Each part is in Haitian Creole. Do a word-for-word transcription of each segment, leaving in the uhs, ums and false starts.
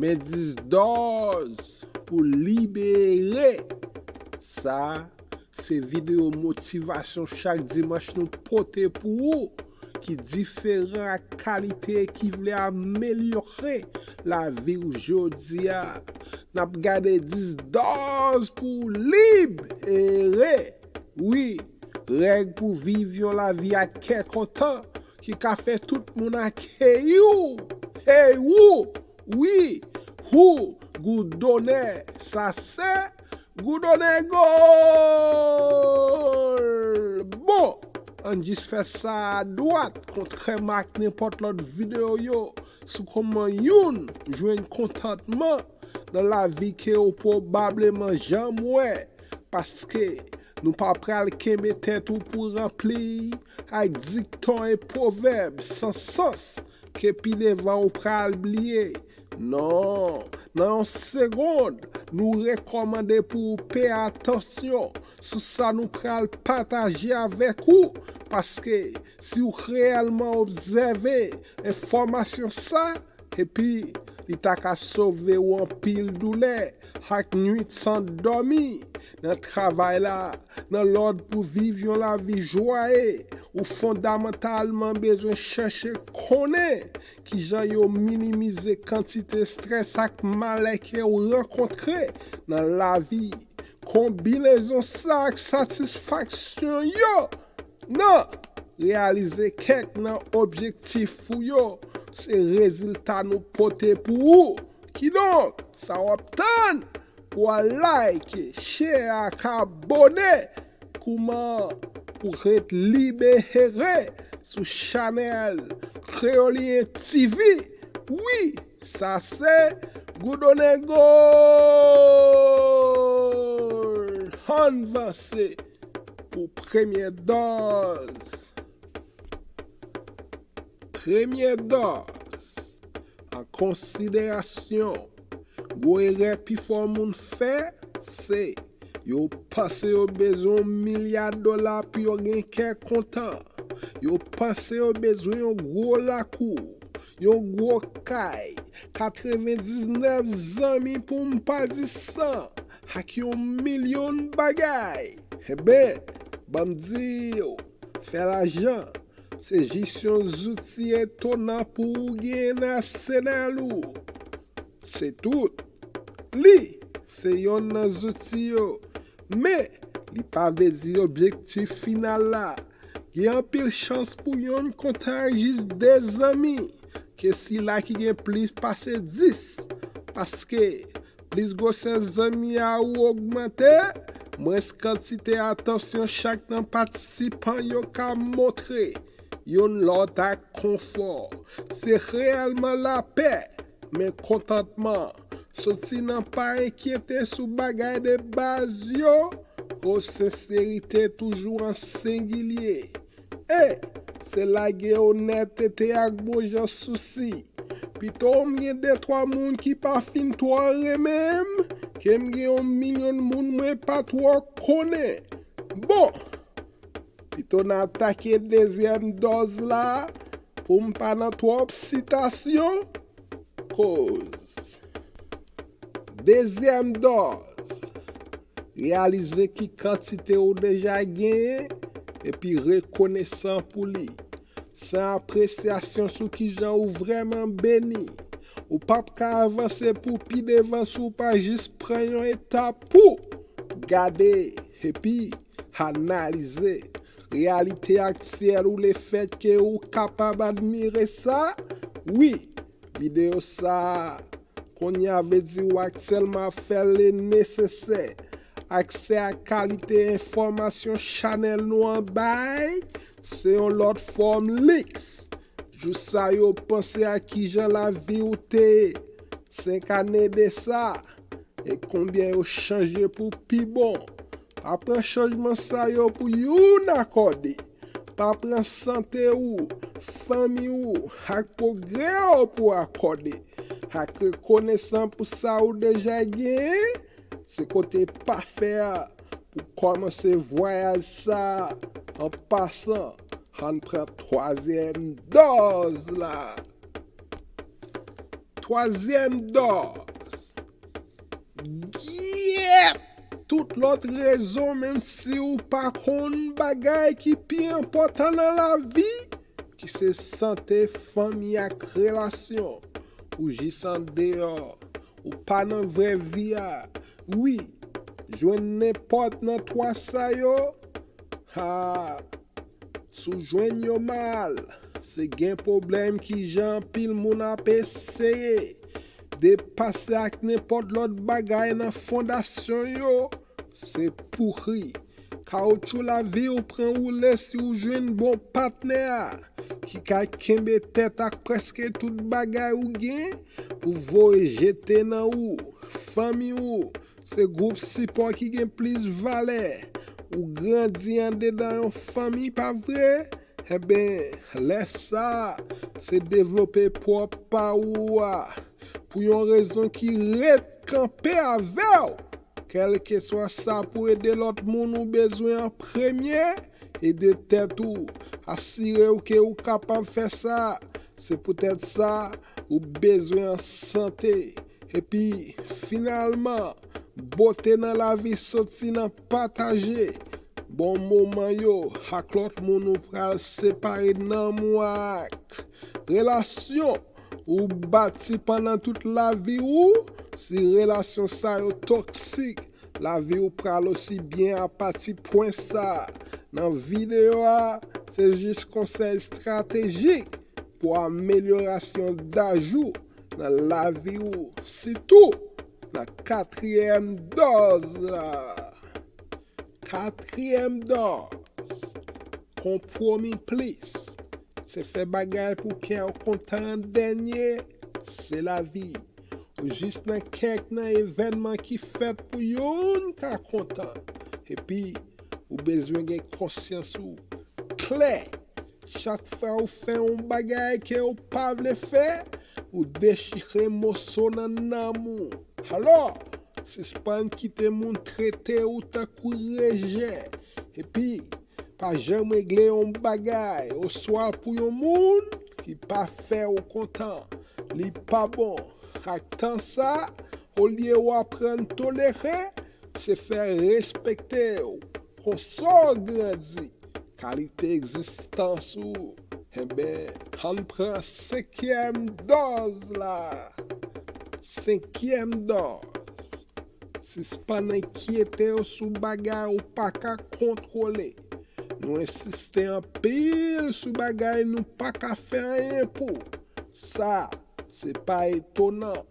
Men dis dòz pou libere. Sa se videyo motivasyon chak dimanch nou pote pou ou, ki diferan ak kalite ki vle amelyore lavi w jodi a. N ap gade dis dòz pou w libere. Wi, règ pou viv yon lavi ak kè kontan ki ka fè tout moun akeyi w. Hey ou, wi, ou, goudonè, sa se goudonè gòl. Bon, ann jis fè sa a dwat, kontrèman ak nenpòt lòt videyo yo sou kòman youn jwenn kontantman nan lavi ke ou pwobableman janm wè, paske nou pa pral kenbe tèt ou pou ranpli ak dikton e pwovèb san sans ke pi devan ou pral bliye. Non, nan yon segond, nou rekòmande pou ou peye atansyon sou sa nou pral pataje avèk ou, paske si w reyèlman obsève enfòmasyon sa, epi li ta ka sove w anpil doulè ak nwit san dòmi. Nan travay la, nan lòd pou viv yon lavi jwaye, ou fondamantalman bezwen chèche konnen kijan yo minimize kantite estrès ak malè ke w rankontre nan lavi. Konbinezon sa ak satisfaksyon yo nan reyalize kèk nan objektif ou yo se rezilta nou pote pou ou. Kidonk, sa w ap tann pou w al like, share ak abòne. Kouman pou ret libere sou chanèl Kreyolyen T V? Wi, sa se goudonè gòl. Ann vanse pou premyè dòz. Premyè dòz. An konsiderasyon, gwo erè pifò moun fè se yo panse yo bezwen yon milya dola pou yo gen kè kontan. Yo panse yo bezwen yon gwo lakou, yon gwo kay, katrevendiznèf zanmi pou m pa di san, ak yon milyon bagay. Enben, ban m di w, fè lajan se jis yon zouti etonan pou ou genyen nan asenal ou. Se tout. Li se yonn nan zouti yo, men li pa vle di objektif final la. Gen anpil chans pou yonn kontan ak jis de zanmi ke sila ki gen plis pase dis, paske plis gwosè zanmi a ou ogmante, mwens kantite atansyon chak nan patisipan yo ka montre. Youn lòt ak konfò. Se reyèlman lapè, men kontantman. Soti nan pa enkyete sou bagay de baz yo, o senserite toujou an sengilye. E se lage onètete ak bon jan sousi. Pito m gen de twa moun ki pa fin twò renmen m, ke m gen yon milyon moun mwen pa twò konnen. Bon, pito n atake dezyèm dòz la pou m pa nan twòp sitasyon. Koz. Dezyèm dòz. Reyalize ki kantite ou deja genyen epi rekonesan pou li. San apresyasyon sou kijan ou vrèman beni, ou p ap ka avanse pou pi devan si w pa jis pran yon etap pou gade epi analize reyalite aktyèl ou, lefèt ke ou kapab admire sa. Wi, videyo sa a kounye a vle di ou aktyèlman ap fè le nesesè. Aksè ak kalite enfòmasyon chanèl nou an bay se yon lòt fòm liks. Jou sa yo, panse a kijan lavi w te ye senk ane de sa, e konbyen yo chanje pou pi bon. Pa pran chanjman sa yo pou youn akòde. Pa pran sante ou, fanmi ou, ak pwogrè w pou akòde. Ak rekonesan pou sa ou deja genyen, se kote pafè a pou kòmanse vwayaj sa a. An pasan, ann pran twazyèm dòz la. Twazyèm dòz. Gyèt tout lòt rezon, menm si w pa konn bagay ki pi enpòtan nan lavi, ki se sante, fanmi ak relasyon. Ou jis andeyò, ou pa nan vrè vi a. Wi, jwenn nenpòt nan twa sa yo, ha, si w jwenn yo mal, se gen pwoblèm. Kijan anpil moun ap eseye depase ak nenpòt lòt bagay nan fondasyon yo, se pouri. Kawotchou lavi w pran woule si w jwenn bon patnè a ki ka kenbe tèt ak prèske tout bagay ou gen pou voye jete nan ou, fanmi ou, se gwoup sipò ki gen plis valè. Ou grandi andedan yon fanmi, pa vre? Enben, lè sa a, se devlope pwòp pa ou a pou yon rezon ki ret kanpe avè w. Kèlkeswa sa pou ede lòt moun ou bezwen an premye, ede tèt ou. Asire w ke ou kapab fè sa. Se poutèt sa, ou bezwen an sante. Epi, finalman, bote nan lavi soti nan pataje bon moman yo ak lòt moun ou pral separe nanm ou ak relasyon ou bati pandan tout lavi ou. Si relasyon sa yo toksik, lavi ou pral osi byen. Apati pwen sa nan videyo a, se jis konsèy estratejik pou amelyorasyon dajou nan lavi ou, sitou nan katriyèm dòz la. Katriyèm dòz, konpwomi plis. Se fè bagay pou kè w kontan an dènye, se lavi. Ou jis nan kèk nan evènman ki fèt pou youn ka kontan. Epi, ou bezwen gen konsyans ou klè. Chak fwa ou fè yon bagay ke ou pa vle fè, ou dechire moso nan nanm ou. Alò, sispann kite moun trete ou tankou rejè. Epi, pa janm regle yon bagay oswa pou yon moun ki pa fè ou kontan. Li pa bon. Ak tan sa, olye w aprann tolere, se fè respekte w. Konsa w grandi. Kalite egzistans ou. Enben, ann pran senkyèm dòz la. Senkyèm dòz. Sispann enkyete w sou bagay ou pa ka kontwole. Nou ensiste anpil sou bagay nou pa ka fè anyen pou. Sa, se pa etonan.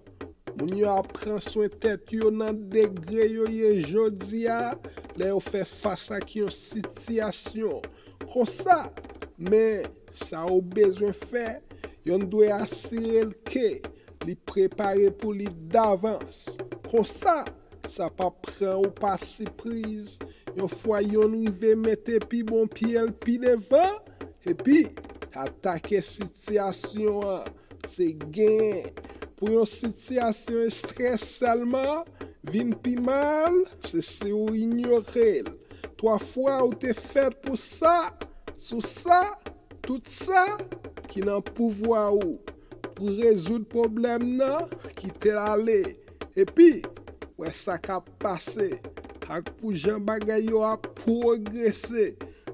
Moun yo ap pran swen tèt yo nan degre yo ye jodi a, lè yo fè fas ak yon sitiyasyon konsa. Men, sa ou bezwen fè, yon dwe asire l ke li prepare pou li davans. Konsa, sa p ap pran ou pa sipriz. Yon fwa yonn rive mete pi bon pye l pi devan, epi atake sitiyasyon an, se genyen. Pou yon sitiyasyon estrès sèlman vin pi mal, se si ou inyore l. Twa fwa ou te fèt pou sa, sou sa, tout sa ki nan pouvwa ou pou rezoud pwoblèm nan, kite l ale. Epi, wè sa k ap pase. Ak pou jan bagay yo ap pwogrese,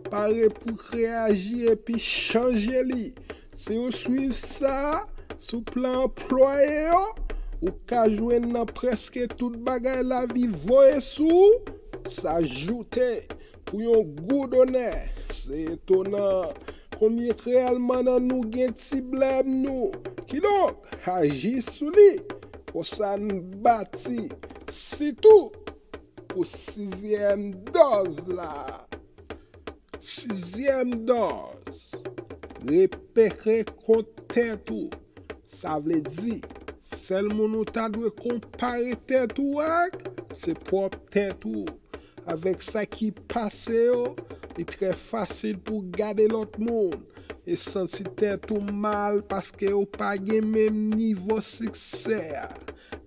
pare pou reyaji epi chanje li. Si ou swiv sa, sou plan anplwaye yo, ou ka jwenn nan prèske tout bagay lavi voye sou ou. Sa joute pou yon goud onè. Se etonan konbyen reyèlman nan nou gen ti blèm nou. Kidonk, aji sou li. Konsa n bati. Sitou pou sizyèm dòz la. Sizyèm dòz. Repere kont tèt ou. Sa vle di, sèl moun ou ta dwe konpare tèt ou ak, se pwòp tèt ou. Avèk sa ki pase yo, li trè fasil pou gade lòt moun e santi tèt ou mal paske ou pa gen menm nivo siksè a,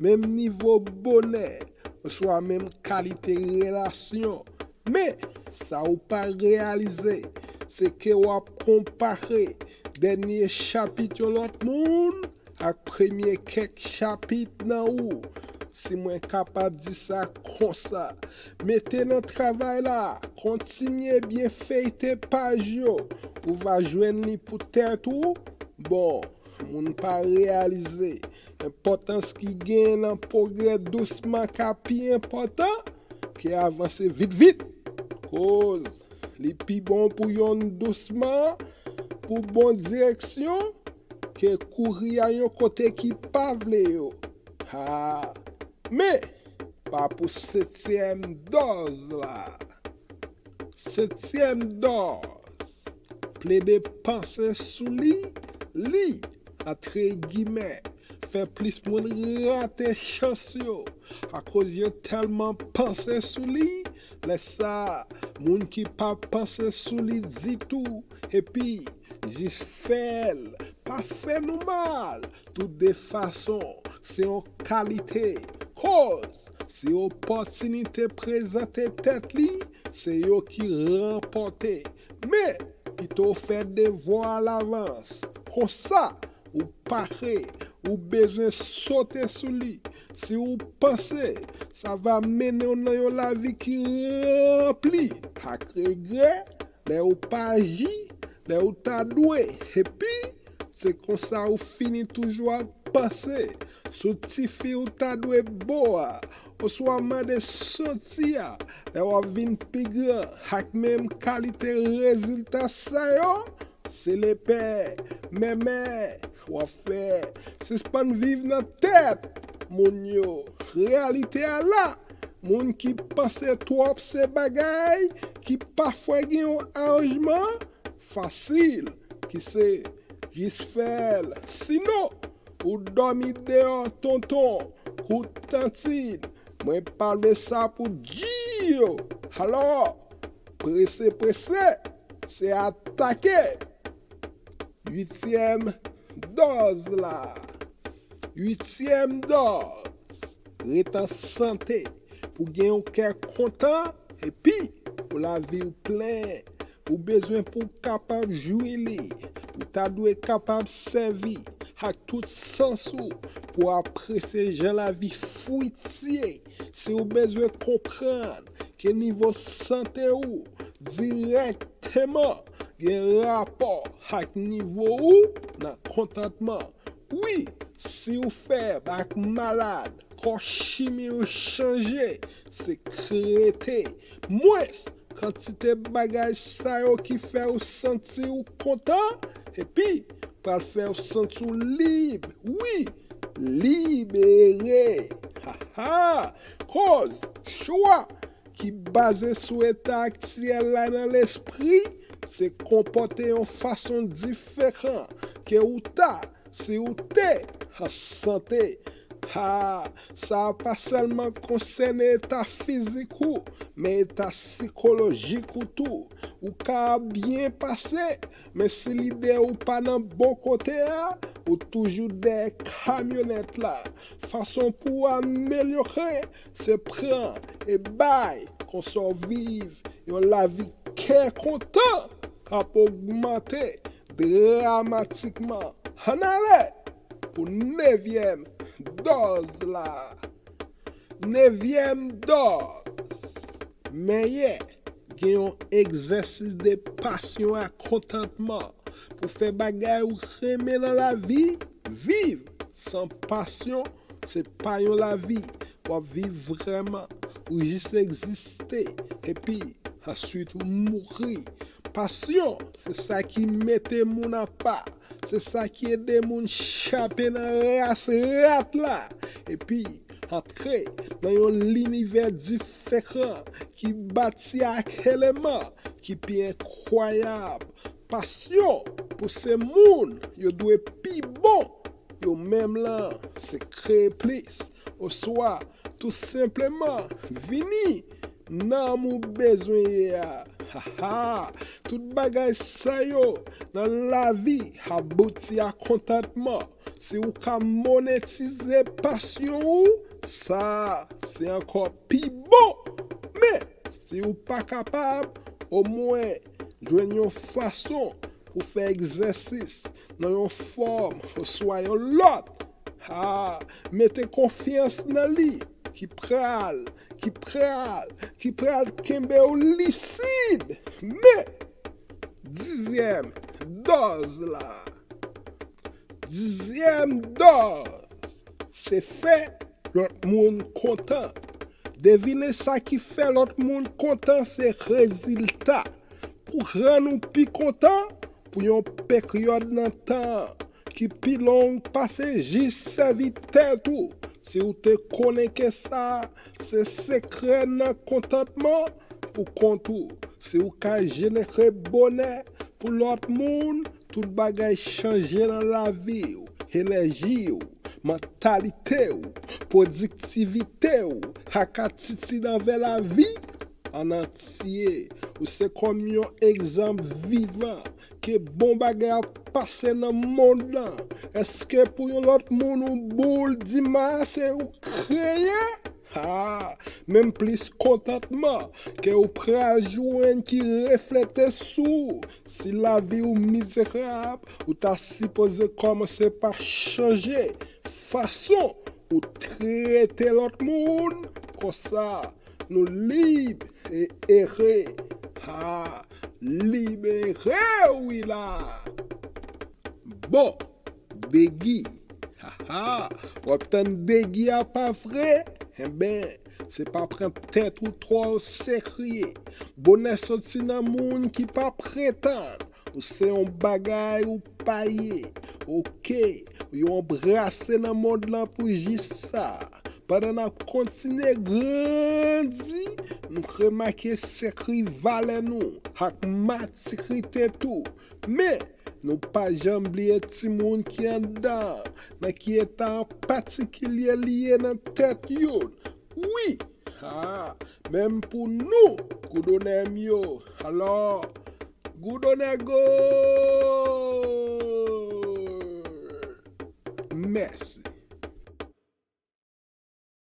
menm nivo bonè, oswa menm kalite relasyon. Men, sa ou pa reyalize, se ke w ap konpare dènye chapit yon lòt moun ak premye kèk chapit nan ou, si mwen kapab di sa konsa. Mete nan travay la, kontinye byen feyte paj yo, ou va jwenn li pou tèt ou. Bon, moun pa reyalize enpòtans ki gen nan pwogrè dousman ka pi enpòtan ke avanse vit vit. Koz li pi bon pou youn dousman pou bon direksyon ke kouri a yon kote ki pa vle yo. Ha! Men, pa pou setyèm dòz la. Setyèm dòz. Plede panse sou li, li, antre gimè, fè plis moun rate chans yo, akoz yo tèlman panse sou li. Lè sa, moun ki pa panse sou li ditou, epi jis fè l, pa fè nou mal. Tout de fason, se yon kalite. Koz, si opòtinite prezante tèt li, se yo ki ranpòte. Men, pito w fè devwa a lavans. Konsa, ou pare, ou bezwen sote sou li. Si ou panse sa va mennen w nan yon lavi ki ranpli ak regrè, lè ou pa aji, lè ou ta dwe, epi se konsa ou fini toujou ap panse sou tifi ou ta dwe bo a, oswa mande soti a, lè w ap vin pi gran ak menm kalite rezilta sa yo, se lepè, menmè, w ap fè. Sispann viv nan tèt moun yo. Reyalite a la, moun ki panse twòp se bagay ki pafwa gen yon aranjman fasil, ki se jis fè l. Sinon, ou dòmi deyò tonton, kout tantin. Mwen pa vle sa pou di yo. Alò, prese prese, se atake. Uityèm dòz la. Uityèm dòz. Ret an sante pou gen yon kè kontan epi pou lavi w plen. Ou bezwen pou w kapab jwi li. Ou ta dwe kapab sèvi ak tout sans ou pou apresye jan lavi fwitye. Si w bezwen konprann ke nivo sante w dirèkteman gen rapò ak nivo ou nan kontantman. Wi, si w fèb ak malad, kò chimi w chanje, sekrete mwens kantite bagay sa yo ki fè w santi w kontan, epi pral fè w santi w lib. Wi, libere. Ha ha! Koz chwa ki baze sou eta aktyèl la nan lespri, se konpòte yon fason diferan ke ou ta si ou te an sante. Ha, sa a pa sèlman konsène eta fizik ou, men eta sikolojik ou tou. Ou ka ap byen pase, men si lidè ou pa nan bon kote a, ou toujou dèyè kamyonèt la. Fason pou w amelyore, se pran e bay, konsa w viv yon lavi kè kontan k ap ogmante dramatikman. Ann ale pou nevyèm dòz la. Nevyèm dòz. Mèyè gen yon egzèsis de pasyon ak kontantman pou fè bagay ou renmen nan lavi. Viv san pasyon, se pa yon lavi w ap viv vrèman. Ou jis egziste, epi answit ou mouri. Pasyon, se sa ki mete moun apa. Se sa ki ede moun chape nan ras rat la, epi antre nan yon linivè diferan ki bati ak eleman ki pi enkwayab. Pasyon pou se moun yo dwe pi bon yo menm lan, se kreye plis, oswa tou senpleman vini nanm ou bezwen ye a. Ha ha! Tout bagay sa yo nan lavi abouti a kontantman. Si ou ka monetize pasyon ou, sa se ankò pi bon. Men, si ou pa kapab, omwen jwenn yon fason pou fè egzèsis nan yon fòm oswa yon lòt. Ha, mete konfyans nan li ki pral, ki pral, ki pral kenbe w lisid. Men, dizyèm dòz la. Dizyèm dòz, se fè lòt moun kontan. Devine sa ki fè lòt moun kontan, se rezilta. Pou rann ou pi kontan pou yon peryòd nan tan ki pi long pase jis sèvi tèt ou. Si w te konnen ke sa se sekrè nan kontantman pou kont ou, si w ka jenere bonè pou lòt moun, tout bagay chanje nan lavi w, enèji w, mantalite w, pwodiktivite w, ak atitid anvè lavi an antye. Ou se kòm yon egzanp vivan ke bon bagay ap pase nan mond lan. Èske pou yon lòt moun ou boul di ma se ou kreye? Ha! Menm plis kontantman ke ou pral jwenn ki reflete sou ou. Si lavi ou mizerab, ou ta sipoze kòmanse pa chanje fason ou trete lòt moun. Konsa, nou lib e ere. Ha! Libere wi la! Bon, degi. Haha, w ap tann degi a pa vre? Enben, se pa pran tèt ou twò oserye. Bonè soti nan moun ki pa pretann ou se yon bagay ou pa ye. Oke, yon brase nan mond lan pou jis sa. Pandan n ap kontinye grandi, nou remake sekre valè nou ak matirite tou. Men, nou pa janm bliye timoun ki anndan, nan ki eta an patikilye li ye nan tèt youn. Wi, ha, menm pou nou, goudonè m yo. Alò, goudonè gold! Mèsi.